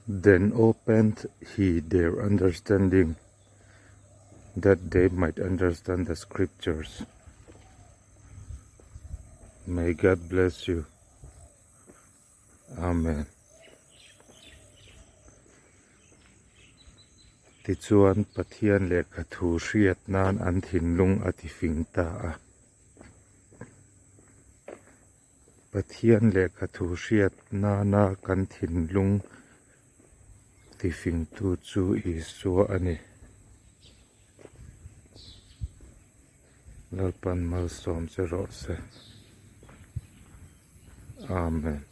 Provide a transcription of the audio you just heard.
Then opened he their understanding that they might understand the scriptures. May God bless you. Amen. Tichuan Pathian lehkha thu hriat nan an thinlung a tifing ta a. Pathian lehkha thu hriat nana kan thinlung tifingtu chu Isua a ni. Lalpan malsawm che rawh se. Amen.